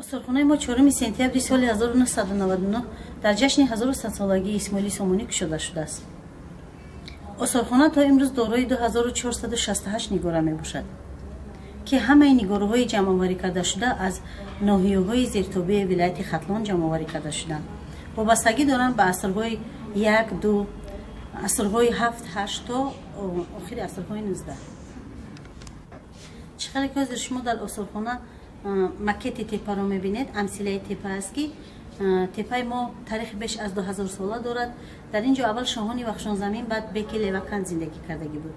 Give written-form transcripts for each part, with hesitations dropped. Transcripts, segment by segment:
Осорхонаи мо 4 сентябри соли 1999 дар ҷашни 1100-солагии Исмоили Сомонӣ кушода шудааст. Осорхона то имрӯз дорои 2468 нигора мебошад, ки ҳамаи нигораҳои ҷамъоварӣ кардашуда аз ноҳияҳои зертобеи вилояти Хатлон ҷамъоварӣ карда шуданд. Вобастагӣ доранд ба асрҳои 1, 2, асрҳои 7, 8 то охири асрҳои 19. Чӣ хеле ки ҳозир шумо дар осорхона макети тепаро мебинед, амсилаи тепа аст, ки тепаи мо таърихи беш аз 2000 сола дорад. Дар ин ҷо аввал шоҳони Вахшонзамин, баъд беки Леваканд зиндагӣ кардагӣ буд.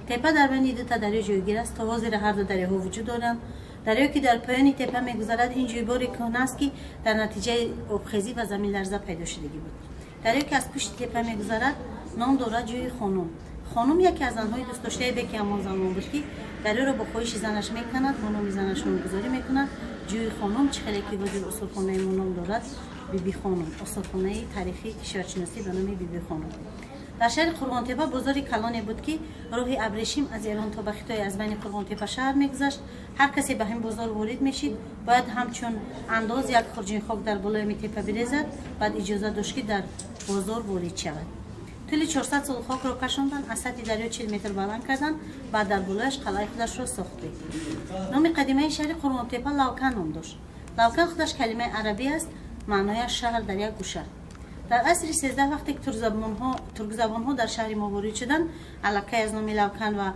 Тепа дар байни дута дарё ҷойгир аст. То ҳозира ҳар ду дарёҳо вуҷуд доранд. Дарёе, ки дар поёни тепа мегузарад, ин ҷӯйбори кӯҳна аст, ки дар натиҷаи обхезӣ ва заминларза пайдо шудагӣ буд. Дарёе, ки аз пушти тепа мегузарад, ном дорад ҷӯи Хонум. Хонум яке аз занҳои дӯстдоштаи беки ҳамон замон буд, ки дарёро бо хоҳиши занаш меканад, бо номи занаш номгузорӣ мекунад, ҷӯи Хонум. Чӣ хеле ки ҳозир осорхонаи мо ном дорад Бибихонум, осорхонаи таърихии кишваршиносӣ ба номи Бибихонум. Дар шаҳри Қурғонтепа бозори калоне буд, ки роҳи абрешим аз Эрон то ба Хитой аз байни Қурғонтепа шаҳр мегузашт. Ҳар касе ба ҳамин бозор ворид мешид, бояд ҳамчун андоз як хурҷин хок дар болои ҳамин тепа бирезад, баъд иҷоза дошт, ки дар бозор ворид шавад. Тӯли 400 сол хокро кашонданд, аз сатҳи дарё 40 метр баланд карданд, баъд дар болояш қалъаи худашро сохт. Номи қадимаи шаҳри Қурғонтепа Лавкан ном дошт. Лавкан худаш калимаи арабӣ аст, маънояш шаҳр дар як гӯша. Дар асри 13, вақте ки туркзабонҳо дар шаҳри мо ворид шуданд, аллакай аз номи Лавкан ва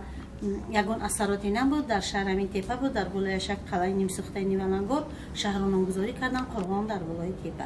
ягон асароте набуд дар шаҳр. Ҳамин тепа буд, дар болояш як қалъаи нимсӯхтаи нималангор. Шаҳрро номгузорӣ карданд Қурғон дар болои тепа.